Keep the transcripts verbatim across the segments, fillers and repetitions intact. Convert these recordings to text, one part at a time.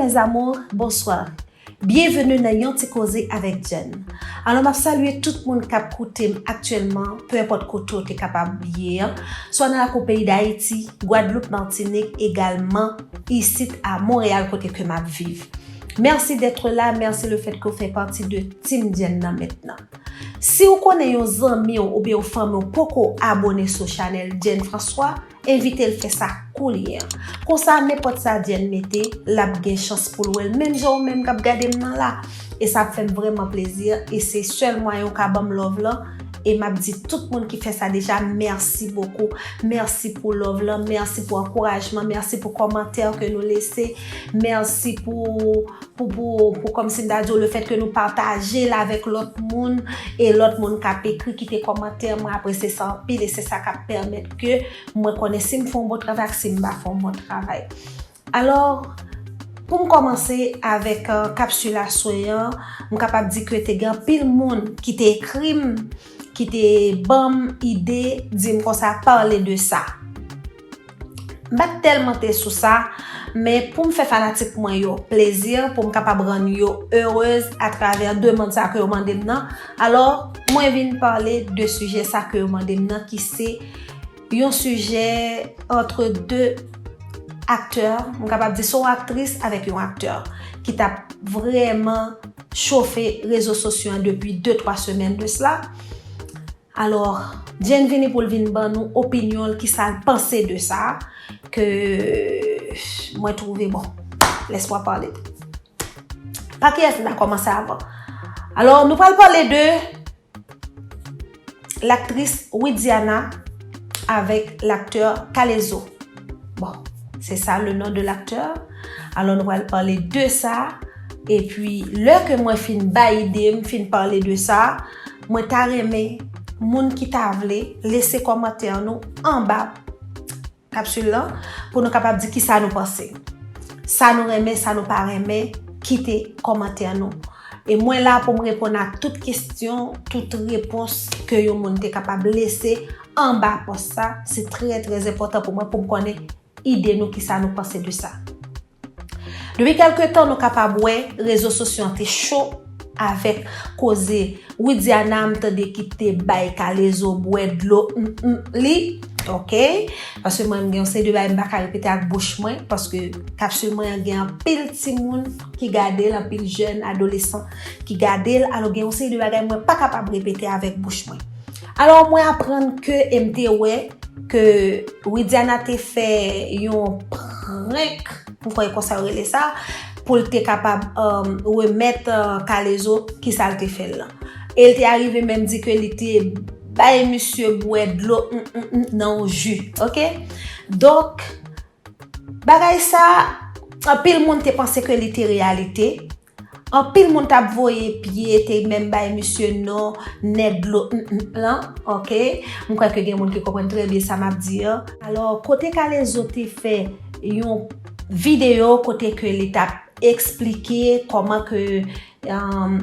Mes amours, bonsoir. Byenveni nan Yon Ti Koze avèk Jenn. Alò, m ap salye tout moun k ap koute m aktyèlman, pe enpòt kote w te kapab ye, swa nan lakou peyi Dayiti, Gwadloup, Matinik, egalman isit a Monreyal kote ke m ap viv. Merci d'être là, merci le fait que w fè pati de Team Jenn nan mentnan. Si w konnen yon zanmi w oubyen yon fanmi w poko abone sou chanèl Jenn François, envite l fè sa kounye a. Konsa, nenpòt sa Jenn mete, l ap gen chans pou l wè l, menm jan ou menm k ap gade m nan la. E sa ap fè m vrèman plezi, e se sèl mwayen ou ka ban m love lan. E m ap di tout moun ki fè sa deja, mèsi bokou. Mèsi pou love lan, mèsi pou ankourajman, mèsi pou kòmantè ke nou lese, mèsi pou, pou, pou, pou kòmsi m ta di w, le fait que nou pataje l avèk lòt moun, e lòt moun k ap ekri, kite kòmantè, mwen apresye sa anpil, e se sa k ap pèmèt ke mwen konnen si m fè yon bon travay ak si m pa fè yon bon travay. Alò, pou m kòmanse avèk, euh, kapsil aswè an, m kapab di ke te gen anpil moun ki te ekri m, ki te ban m ide, di m konsa, pale de sa. M pa t tèlman te sou sa, men pou m fè fanatik mwen yo plezi, pou m kapab rann yo erez atravè demann sa ke yo mande m nan, alò, mwen vin pale de sijè sa ke yo mande m nan, ki se yon sijè entre deux acteurs, m kapab di se yon aktris avèk yon aktè, ki t ap vrèman chofe rezo sosyo an depi de twa semèn de sla. Alò, Jenn vini pou l vin ban nou opinyon l, kisa l panse de sa, ke mwen twouve, bon, laisse-moi parler. Pa kiyès m ta kòmanse avan? Alò, nou pral pale de laktris Widiana avèk laktè K-Lezo. Bon, se sa le nom de l'acteur. Alò, nou pral pale de sa. Epi, lè ke mwen fin bay ide m, fin pale de sa, mwen ta renmen moun ki ta vle lese kòmantè nou anba kapsil lan pou nou kapab di kisa nou panse. Sa nou renmen, sa nou pa renmen, kite kòmantè nou. E mwen la pou m reponn a tout kesyon, tout repons ke yon moun te kapab lese anba pòs sa. Se trè, trè enpòtan pou mwen, pou m konnen ide nou, kisa nou panse de sa. Depi kèlke tan, nou kapab wè rezo sosyo an te cho avèk koze Widiana, m tande ki te bay K-Lezo bwè dlo, mm, mm, li, oke? Paske mwen, m gen yon seri de bagay m pa ka repete ak bouch mwen, paske kapsil mwen an gen anpil timoun ki gade l, anpil jèn adolesan ki gade l, alò gen yon seri de bagay mwen pa kapab repete avèk bouch mwen. Alò, mwen aprann ke, e m te wè, ke Widiana te fè yon prank, m kwè konsa yo rele sa, pou l te kapab, um, remèt, uh, K-Lezo kisa l te fè l lan. E l te arive menm di ke li te bay misye bwè dlo, mm, mm, mm, nan yon ji, oke? Donk, bagay sa, anpil moun te panse ke li te reyalite. Anpil moun t ap voye pye, te menm bay misye non nèg dlo, mm, mm, lan, oke? M kwè ke gen moun ki konprann trè byen sa m ap di an. Alò, kote K-Lezo te fè yon videyo kote ke li t ap eksplike kòman ke, um,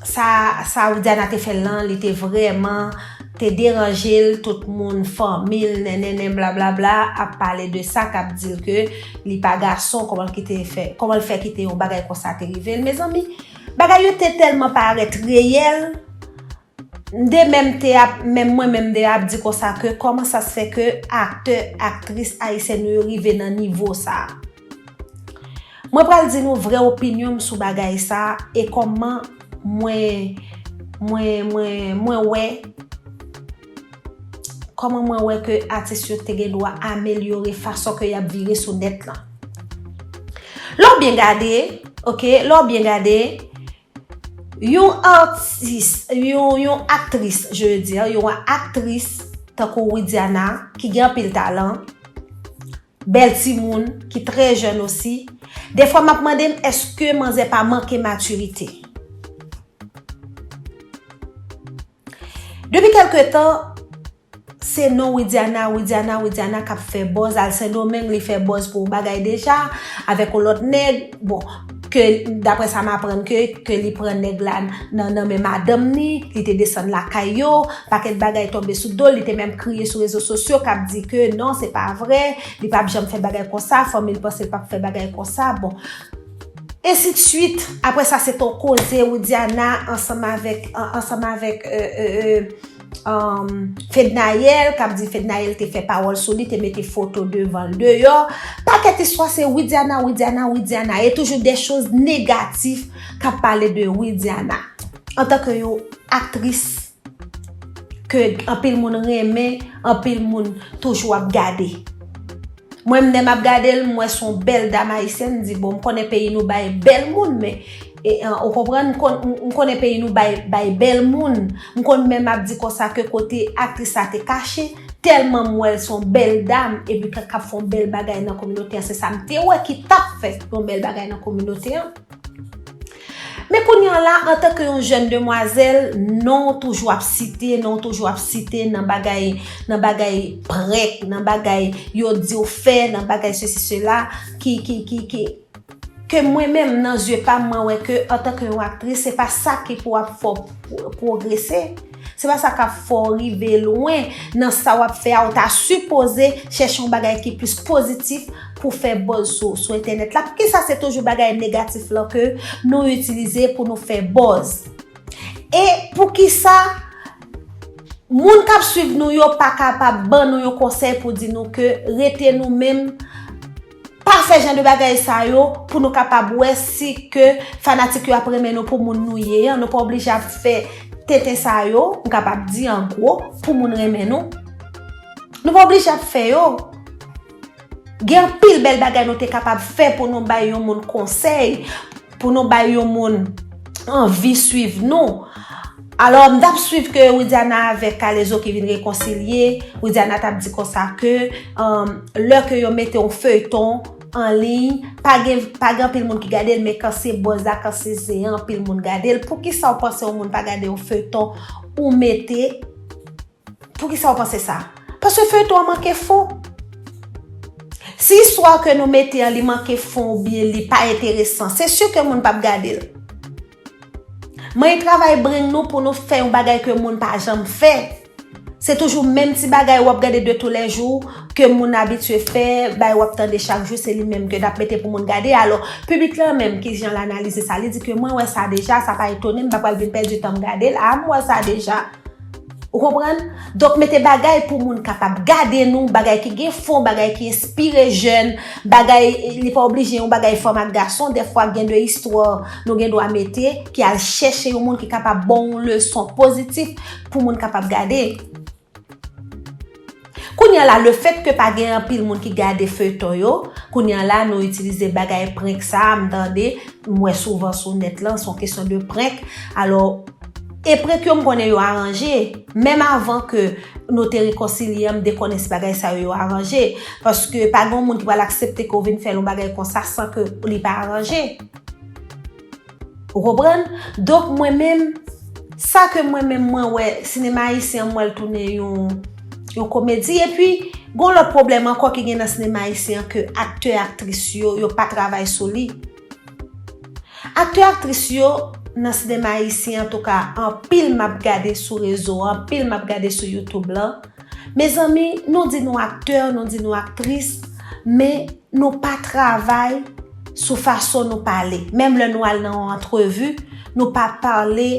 sa, sa Widiana te fè l lan, li te vrèman te deranje l, tout moun, fanmi l, nennenen, blablabla, ap pale de sa, k ap di l ke li pa gason, kòman l kite fè, kòman l fè kite yon bagay konsa te rive l. Mezanmi, bagay yo te tèlman parèt reyèl, m te menm te ap, menm mwen menm m te ap di konsa ke kòman sa se fè ke aktè, aktris ayisyèn nou yo rive nan nivo sa a. Mwen pral di nou vrè opinyon m sou bagay sa e kòman mwen, mwen, mwen, mwen wè, kòman mwen wè ke atis yo te gen dwa amelyore fason ke y ap vire sou nèt lan. Lè w byen gade, oke, lè w byen gade, yon atis, yon, yon aktris, je veux dire, yon aktris tankou Widiana, ki gen anpil talan, bèl timoun, ki trè jèn osi. Defwa m ap mande m, èske manzè pa manke matirite? Depi kèlke tan, se non Widiana, Widiana, Widiana k ap fè buzz. Al Sendomeng, li fè buzz pou yon bagay deja, avèk yon lòt nèg. Bon, ke, daprè sa m aprann, ke, ke li pran nèg la nan, nan men madanm ni, li te desann lakay yo, pakèt bagay tonbe sou do l, li te menm kriye sou rezo sosyo, k ap di ke non, se pa vrè, li p ap janm fè bagay konsa, fanmi l panse l p ap fè bagay konsa. Bon, Ensi de swit. Apre sa, se t on koze Widiana ansanm avèk, an- ansanm avèk euh, euh, euh, um, Fednaelle, k ap di Fednaelle te fè pawòl sou li, te mete foto devan l deyò. Pakèt istwa se Widiana, Widiana, Widiana. E toujou de choz negatif k ap pale de Widiana. Antanke yon aktris ke anpil moun renmen, anpil moun toujou ap gade. Mwen, m lè m ap gade l, m wè se yon bèl dam ayisyèn, m di, bon, m konnen peyi nou bay bèl moun, men, e, an, ou konprann, m konn, m, m konnen peyi nou bay, bay bèl moun. M konn menm ap di konsa ke kote aktris sa te kache, tèlman m wè l se yon bèl dam, epi k, k ap fè yon bèl bagay nan kominote an, se sa m te wè ki t ap fè yon bèl bagay nan kominote an. Men kounye a la, antanke yon jèn demwazèl, non w toujou ap site, non w toujou ap site nan bagay, nan bagay prank, nan bagay yo di w fè, nan bagay sesi sela, ki, ki, ki, ki, ke mwen menm nan zye pa m, mwen wè ke antanke yon aktris, se pa sa ki pou ap fè w pwo- pwogrese. Se pa sa k ap fè w rive lwen nan sa w ap fè a. Ou ta sipoze chèche yon bagay ki plis pozitif pou fè buzz sou, sou entènèt la. Poukisa se toujou bagay negatif lan ke nou itilize pou nou fè buzz? E poukisa moun k ap swiv nou yo pa kapab ban nou yon konsèy pou di nou ke rete nou menm, pa fè jan de bagay sa yo pou nou kapab wè si ke fanatik yo ap renmen nou pou moun nou ye an. Nou pa oblije ap fè tenten sa yo, m kapab di an gwo, pou moun renmen nou. Nou pa oblije ap fè yo. Gen anpil bèl bagay nou te kapab fè pou nou bay yon moun konsèy, pou nou bay yon moun anvi swiv nou. Alò, m t ap swiv ke Widiana avèk K-Lezo ki vin rekonsilye. Widiana t ap di konsa ke, um, lè ke yo mete yon feyton an liy, pa gen, pa gen anpil moun ki gade l, men kan se buzz la, kan se zen an, anpil moun gade l. Poukisa w panse yon moun pa gade yon feyton ou mete? Poukisa w panse sa? Paske feyton an manke fon. Si istwa ke nou mete an li manke fon oubyen li pa enteresan, se si ke moun p ap gade l. Mwen travay brenn nou pou nou fè yon bagay ke moun pa janm fè. Se toujou menm ti bagay w ap gade de tou lè jou, ke moun abitye fè, bagay w ap tande chak jou, se li menm ke n ap mete pou moun gade. Alò, piblik lan menm, ki jan l analize sa, li di ke mwen wè sa deja, sa pa etone m, m pa pral vin pèdi tan m gade l, a m wè sa deja. Ou konprann? Donk, mete bagay pou moun kapab gade nou, bagay ki gen fon, bagay ki enspire jèn, bagay, li pa oblije yon bagay fanm ak gason, dèfwa gen de istwa nou gen dwa mete, ki al chèche yon moun ki kapab ba w yon leson pozitif pou moun kapab gade. Kounye a la, lefèt ke pa gen anpil moun ki gade feyton yo, kounye a la, nou itilize bagay prank sa a, m tande, m wè souvan sou nèt lan, se yon kesyon de prank. Alò, e prank yo, m konnen yo aranje. Menm avan ke nou te rekonsilye an, m te konnen se bagay sa yo, yo aranje. Paske pa gen yon moun ki pral aksepte ke w vin fè l yon bagay konsa san ke li pa aranje. Ou konprann? Donk, mwen menm, sa ke mwen menm, mwen wè, sinema ayisyen an, m wè l tounen yon, yon komedi. Epi, gen yon lòt pwoblèm ankò ki gen nan sinema ayisyen an ke aktè, aktris yo, yo pa travay sou li. Aktè, aktris yo nan sinema ayisyen, antouka, anpil m ap gade sou rezo, anpil m ap gade sou YouTube lan. Mezanmi, nou di nou aktè, nou di nou aktris, men nou pa travay sou fason nou pale. Menm lè nou al nan yon antrevi, nou pa pale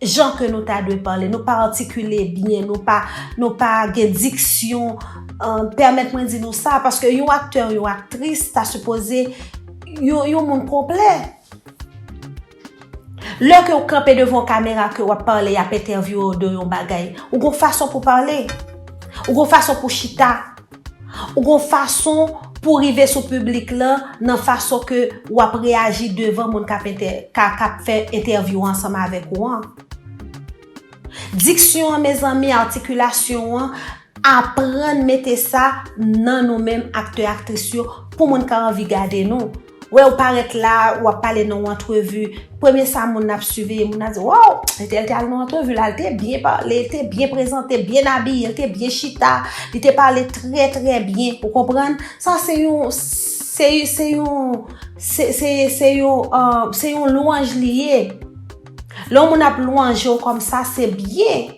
jan ke nou ta dwe pale, nou pa atikile byen, nou pa, nou pa gen diksyon. Euh, pèmèt mwen di nou sa, paske yon aktè, yon aktris, ta sipoze yon, yon moun konplè. Lè ke w kanpe devan yon kamera, ke w ap pale, y ap entèvyouwe w de yon bagay, ou gon fason pou pale. Ou gon fason pou chita. Ou gon fason pou rive sou piblik lan nan fason ke w ap reyaji devan moun k ap entè-, ka, k ap fè entèvyou ansanm avèk ou an. Diksyon an, mezanmi, atikilasyon an, aprann mete sa nan nou menm aktè, aktris yo, pou moun ka anvi gade nou. Wè, ou parèt la, w ap pale nan yon antrevi. Premye sa moun ap siveye, moun ap di, "Waw, entèl te al nan antrevi la, li te byen pale, li te byen prezante, byen abiye, li te byen chita, li te pale trè, trè byen." Ou konprann? Sa se yon, se, se yon, se, se, se yon, euh, se yon lwanj li ye. Lè yon moun ap lwanje w kòm sa, se byen.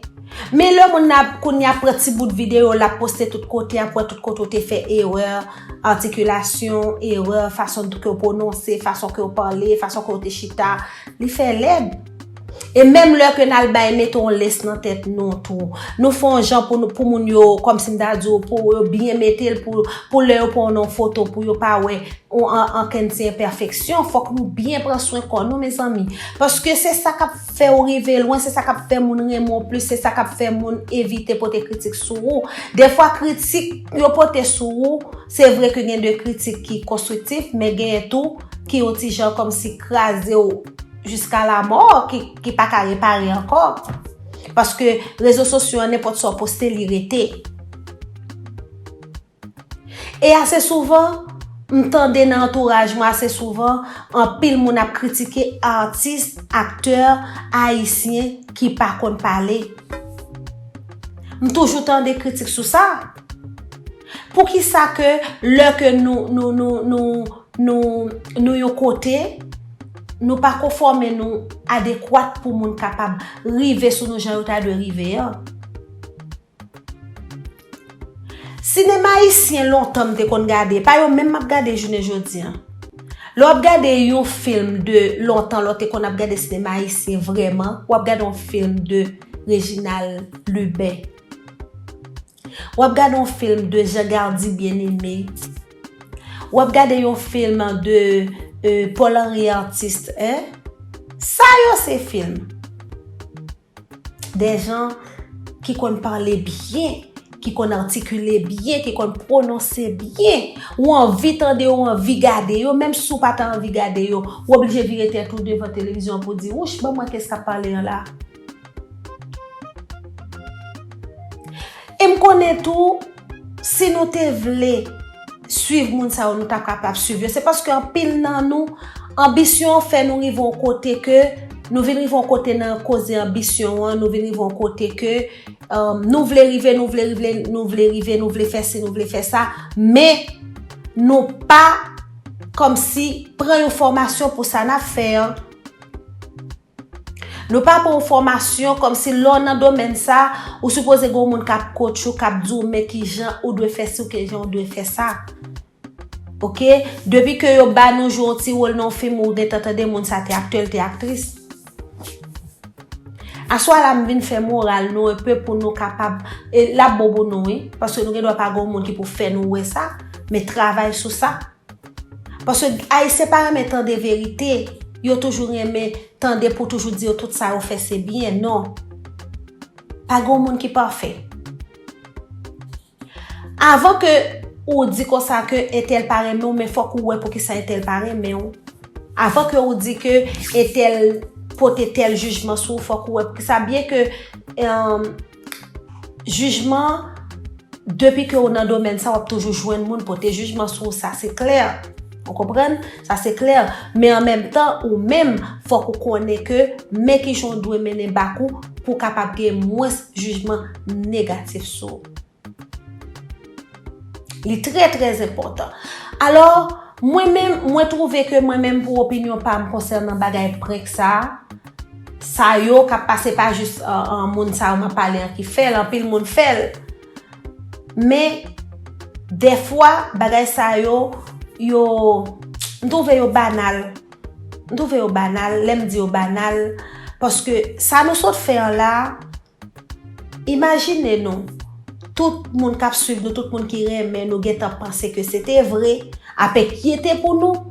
Men lè moun nan ap kounye a pran ti bout videyo l ap poste tout kote, ap wè tout kote w te fè erè atikilasyon, erè fason ke w pwononse, fason ke w pale, fason ke w te chita, li fè lèd. E menm lè ke n al bay mete yon lès nan tèt nou tou, nou fè yon jan pou, nou, pou moun yo, kòmsi m ta di w, pou yo byen mete l, pou, pou lè yo pran w nan foto, pou yo pa wè yon an, ankenn ti enpèfeksyon. Fòk nou byen pran swen kò nou, mezanmi. Paske se sa k ap fè w rive lwen, se sa k ap fè moun renmen w plis, se sa k ap fè moun evite pote kritik sou ou. Defwa, kritik yo pote sou ou, se vre ke gen de kritik ki konstriktif, men genyen tou ki yon ti jan kòmsi kraze w jiska lamò, ki, ki pa ka repare ankò. Paske rezo sosyo an, nenpòt sa w poste, li rete. E ase souvan, m tande nan antouraj mwen ase souvan, anpil moun ap kritike atis, aktè ayisyen ki pa konn pale. M toujou tande kritik sou sa. Poukisa ke lè ke nou, nou, nou, nou, nou, nou yon kote, nou pa konfòme nou adekwat pou moun kapab rive sou nou jan yo ta dwe rive an? Sinema ayisyen lontan m te konn gade, pa yo menm m ap gade jounen jodi an. Lè w ap gade yon fim de lontan, lè w te konn ap gade sinema ayisyen vrèman, w ap gade yon fim de Reginald Lubin. W ap gade yon fim de Jean Gardy Bien-Aimé. W ap gade yon fim de, euh, Paul Henri Artiste, hein? Sa yo se fim. De jan ki konn pale byen, ki konn atikile byen, ki konn pwononse byen. Ou anvi tande yo, ou anvi gade yo, menm si w pa ta anvi gade yo, ou oblije vire tèt ou devan televizyon pou di, wouch, ban m wè kiyès k ap pale an la. E m konnen tou, si nou te vle swiv moun sa yo, nou ta kapab swiv yo. Se paske anpil nan nou, anbisyon an fè nou rive yon kote ke, nou vin rive yon kote nan koze anbisyon an, nou vin rive yon kote ke, um, nou vle rive, nou vle rive, nou vle rive, nou vle fè si, nou vle fè sa, men nou pa kòmsi pran yon fòmasyon pou sa n ap fè an. Nou pa pran yon fòmasyon kòmsi lè w nan domèn sa, ou sipoze gen yon moun k ap coach ou, k ap di w men kijan ou dwe fè si, kijan ou dwe fè sa. Oke? Depi ke yo ba nou jwe yon ti wòl nan yon fim, ou gentan tande moun sa te aktè, l te aktris. Aswè la, m vin fè moral nou enpe pou nou kapab, e l ap bon pou nou, wi, paske nou gen dwa pa gen yon moun ki pou fè nou wè sa, men travay sou sa. Paske Ayisyen pa renmen tande verite, yo toujou renmen tande pou toujou di yo tout sa yo fè se byen, non. Pa gen yon moun ki pafè. Avan ke ou di konsa ke entèl pa renmen w, men fòk ou wè poukisa entèl pa renmen w. Avan ke ou di ke entèl pote tèl jijman sou ou, fòk ou wè poukisa. Byen ke, em, jijman, depi ke ou nan domèn sa, w ap toujou jwenn moun pote jijman sou ou, sa se klè. Ou konprann? Sa se klè. Men an menm tan, ou menm, fòk ou konnen ke men kijan w dwe mennen bak ou pou w kapab gen mwens jijman negatif sou ou. Li trè, trè enpòtan. Alò, mwen menm, mwen twouve ke mwen menm, pou opinyon pa m konsènan bagay prank sa, sa yo k ap pase, pa jis, uh, uh, moun sa yo m ap pale an ki fè l, anpil moun fè l. Men, dèfwa, bagay sa yo, yo, m twouve yo banal. M twouve yo banal, lè m di yo banal, paske sa nou sot fè an la, imajine nou, tout moun k ap swiv nou, tout moun ki renmen nou, gentan panse ke se te vre, ap enkyete pou nou,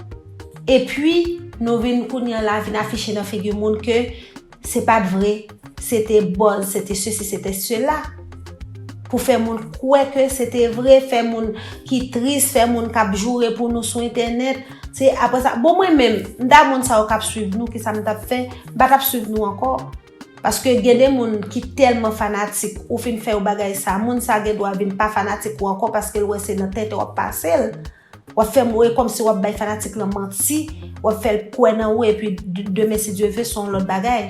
epi nou vin kounye a la, vin afiche nan figi moun ke se pa t vre, se te buzz, se te sesi, se te sela. Pou fè moun kwè ke se te vre, fè moun ki tris, fè moun k ap joure pou nou sou entènèt. Se apre sa, bon, mwen menm, m ta moun sa yo k ap swiv nou, kisa m t ap fè? M pa t ap swiv nou ankò. Paske gen de moun ki tèlman fanatik, ou fin fè yo bagay sa, moun sa gen dwa vin pa fanatik ou ankò paske l wè se nan tenten w ap pase l. W ap fè m wè kòmsi w ap bay fanatik lan manti, w ap fè l kwè nan ou, epi d-, demen, si Dye ve, se yon lòt bagay.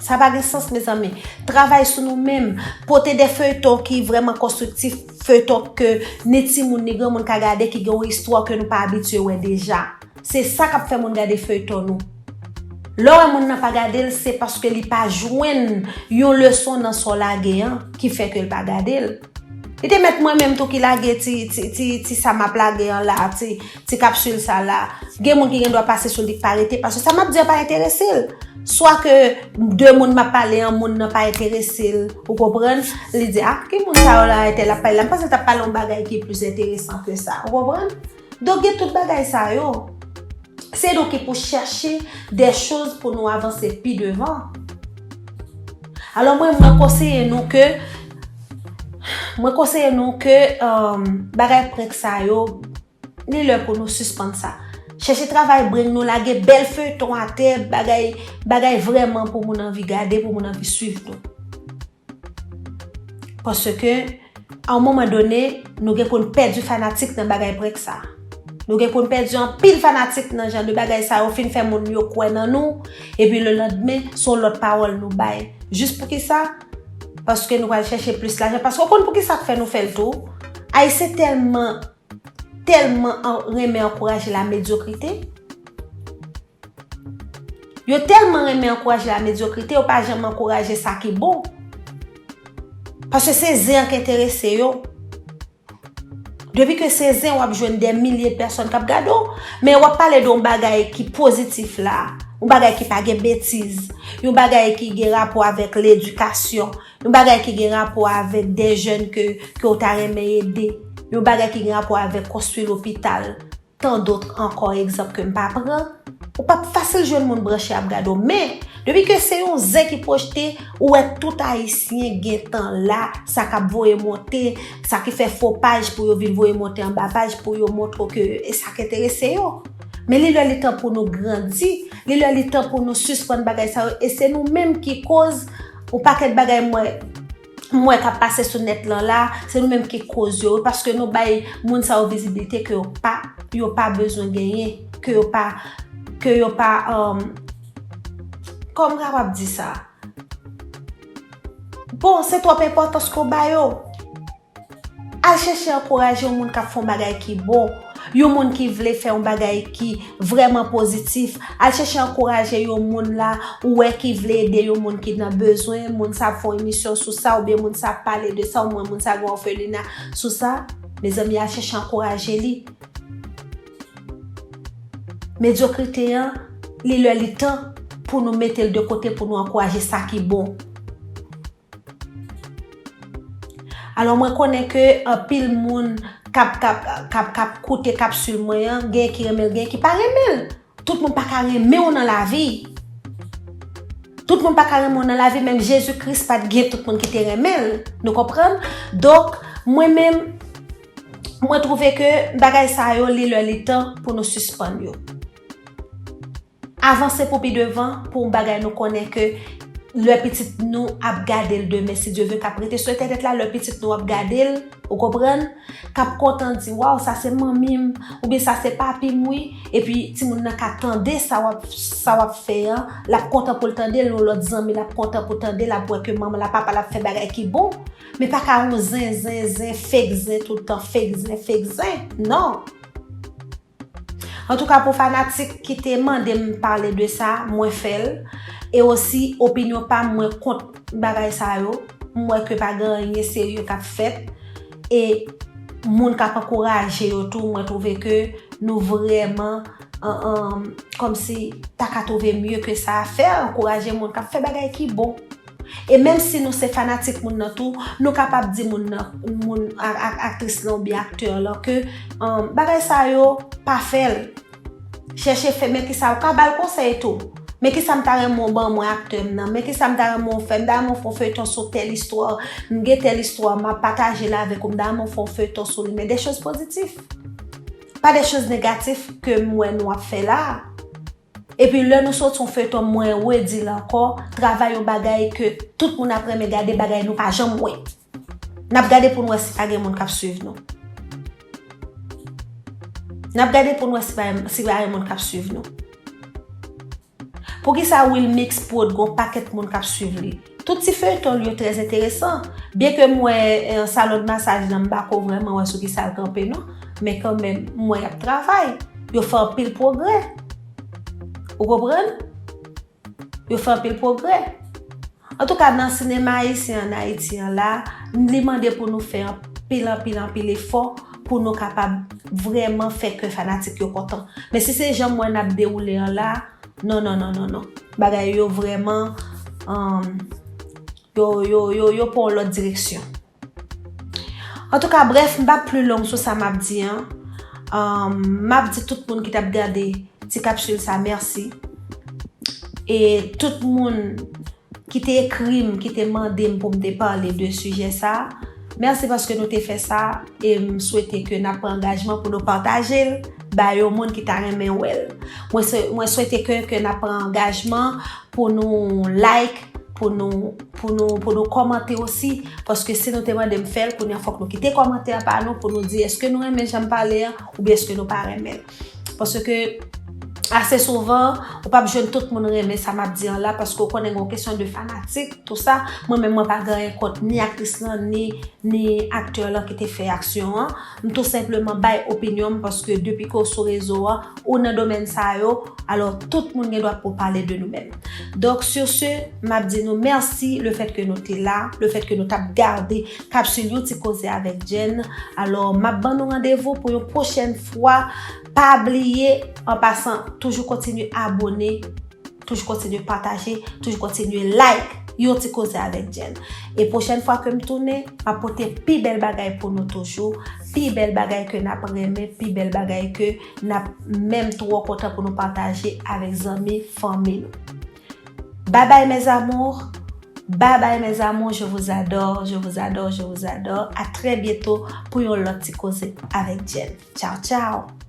Sa pa gen sans, mezanmi. Travay sou nou menm. Pote de feyton ki vrèman konstriktif, feyton ke ni timoun, ni granmoun ka gade, ki gen yon istwa ke nou pa abitye wè deja. Se sa k ap fè moun gade feyton nou. Lè w wè moun nan pa gade l, se paske li pa jwenn yon leson nan sa w lage an ki fè ke l pa gade l. Li te mèt mwen menm tou ki lage ti, ti, ti, ti sa m ap lage an la, ti, ti kapsil sa la. Gen moun ki gen dwa pase sou li k pa rete, paske sa m ap di an pa enterese l. Swa ke de moun m ap pale an, moun nan pa enterese l, ou konprann? Li di, "Ah, ki moun sa yo la, entèl ap pale la? M panse l t ap pale yon bagay ki plis enteresan ke sa." Ou konprann? Donk, gen tout bagay sa yo. Se nou ki pou chèche de choz pou nou avanse pi devan. Alò, mwen, mwen konseye nou ke, mwen konseye nou ke, um, bagay prank sa yo, li lè pou nou sispann sa. Chèche travay bren nou, lage bèl feyton atè, bagay, bagay vrèman pou moun anvi gade, pou moun anvi swiv nou. Paske, a yon moman done, nou gen pou n pèdi fanatik nan bagay prank sa. Nou gen pou n pèdi anpil fanatik nan jan de bagay sa yo, fin fè moun yo kwè nan nou, epi lelandmen, se yon lòt pawòl nou bay. Jis poukisa? Paske nou pral chèche plis lajan. Paske w konn poukisa k fè nou fè l tou? Ayisyen tèlman, tèlman an-, renmen ankouraje la medyokrite. Yo tèlman renmen ankouraje la medyokrite, yo pa janm ankouraje sa ki bon. Paske se zen an k enterese yo. Depi ke se zen, w ap jwenn dè milye de pèsòn k ap gade w. Men w ap pale de yon bagay ki pozitif la, yon bagay ki pa gen betiz, yon bagay ki gen rapò avèk ledikasyon, yon bagay ki gen rapò avèk de jèn ke, ke w ta renmen ede, yon bagay ki gen rapò avèk konstwi lopital, tant d'autres ankò egzanp ke m pa pran, ou p ap fasil jwenn moun branche ap gade w. Men, depi ke se yon zen ki pwojte, ou wè tout Ayisyen gentan la, sa k ap voye monte, sa ki fè fo paj pou yo vin voye monte anba paj pou yo montre w ke e sa k enterese yo. Men li lè li tan pou nou grandi, li lè li tan pou nou sispann bagay sa yo, e se nou menm ki koz yon pakèt bagay m wè, m wè k ap pase sou nèt lan la, se nou menm ki koz yo, wi, paske nou bay moun sa yo vizibilite ke yo pa, yo pa bezwen genyen, ke yo pa, ke yo pa, um, kòman m kapab di sa? Bon, se twòp enpòtans ke w ba yo. Al chèche ankouraje yon moun k ap fè yon bagay ki bon, yon moun ki vle fè yon bagay ki vrèman pozitif. Al chèche ankouraje yon moun la, ou wè ki vle ede yon moun ki nan bezwen, moun sa ap fè yon emisyon sou sa, oubyen moun sa ap pale de sa, oubyen moun sa gen orfelina sou sa. Mezanmi, al chèche ankouraje li. Medyokrite an, li lè li tan pou nou mete l de kote, pou nou ankouraje sa ki bon. Alò, mwen konnen ke anpil moun k ap, k ap, k ap, k ap koute kapsil mwen an, gen ki renmen l, gen ki pa renmen l. Tout moun pa ka renmen w nan lavi. Tout moun pa ka renmen w nan lavi, menm Jezi Kris pa t gen tout moun ki te renmen l. Nou konprann? Donk, mwen menm, mwen twouve ke bagay sa yo, li lè li tan pou nou sispann yo. Avanse pou pi devan, pou yon bagay nou konnen ke lè pitit nou ap gade l demen, si Dye ve, k ap rete sou entènèt la, lè pitit nou ap gade l, ou konprann, k ap kontan di, "Waw, sa se manmi m," oubyen "Sa se papi m, wi." Epi timoun nan ka tande sa w ap, sa w ap fè an, l ap kontan pou l tande l, yon lòt zanmi l ap kontan pou tande l, ap wè ke manman l ak papa l ap fè bagay ki bon. Men pa ka yon zen, zen, zen, fake zen tout tan, fake zen, fake zen. Non. Antouka, pou fanatik ki te mande m pale de sa, mwen fè l. E osi, opinyon pa m, mwen kont bagay sa yo. M wè ke pa gen anyen serye k ap fèt. E moun k ap ankouraje yo tou, mwen twouve ke nou vrèman, an, an, kòmsi ta ka twouve mye ke sa a fè, ankouraje moun k ap fè bagay ki bon. E menm si nou se fanatik moun nan tou, nou kapab di moun nan, moun, a-, a-, aktris lan oubyen aktè lan ke, um, bagay sa yo, pa fè l. Chèche fè, men kisa, ou ka ba l konsèy tou. Men kisa m ta renmen w ban mwen, aktè m nan. Men kisa m ta renmen w fè. M ta renmen w fè yon feyton sou tèl istwa. M gen tèl istwa, m ap pataje l avèk ou. M ta renmen w fè yon feyton sou li. Men de choz pozitif. Pa de choz negatif ke m wè nou ap fè la a. Epi lè nou soti yon feyton, mwen redi l ankò, travay yon bagay ke tout moun ap renmen gade, bagay nou pa janm wè. N ap gade pou n wè si pa gen moun k ap swiv nou. N ap gade pou n wè si pa, si pa gen moun k ap swiv nou. Poukisa Wilmix Prod gon pakèt moun k ap swiv li? Tout ti feyton l yo trè enteresan. Byenke m wè, eh, salon de masaj lan, m pako vrèman wè sou kisa l kanpe non. Men kanmenm, m wè y ap travay. Yo fè anpil pwogrè. Ou konprann? Yo fè anpil pwogrè. Antouka, nan sinema ayisyen ann Ayiti an la, li mande pou nou fè anpil, anpil, anpil efò pou nou kapab vrèman fè kè fanatik yo kontan. Men si se jan m wè n ap dewoule an la, non, non, non, non, non. Bagay yo vrèman, um, yo, yo, yo, yo pran yon lòt direksyon. Antouka, brèf, m p ap pli long sou sa m ap di an. Um, m ap di tout moun ki t ap gade ti kapsil sa mèsi. E tout moun ki te ekri m, ki te mande m pou m te pale de sijè sa, mèsi paske nou te fè sa, e m swete ke n ap pran angajman pou nou pataje l bay yon moun ki ta renmen wè l. Mwen swe-, mwen swete ke, ke n ap pran angajman pou nou like, pou nou, pou nou, pou nou kòmante osi, paske si nou te mande m fè l, kounye a fòk nou kite kòmantè pa nou pou nou di èske nou renmen jan m pale an, oubyen èske nou pa renmen l. Paske ase souvan, ou p ap jwenn tout moun renmen sa m ap di an la, paske ou konnen gen yon kesyon de fanatik, tou sa. Mwen menm, mwen pa gen anyen kont ni aktris lan, ni, ni aktè lan ki te fè aksyon an. M tou senpleman bay opinyon m, paske depi ke w sou rezo an, ou nan domèn sa yo, alò tout moun gen dwa pou pale de nou menm. Donk, sur ce, m ap di nou mèsi le fèt ke nou te la, le fèt ke nou t ap gade kapsil Yon Ti Koze avèk Jenn. Alò, m ap ban nou randevou pou yon pwochèn fwa. Pa bliye, an pasan, toujou kontinye abone, toujou kontinye pataje, toujou kontinye like Yon Ti Koze avèk Jenn. E pwochèn fwa ke m tounen, m ap pote pi bèl bagay pou nou toujou, pi bèl bagay ke n ap renmen, pi bèl bagay ke n ap menm twò kontan pou nou pataje avèk zanmi, fanmi nou. Bye bye mes amours, bye bye mes amours, je vous adore, je vous adore, je vous adore. À très bientôt pou yon lòt Ti Koze avèk Jenn. Ciao, ciao.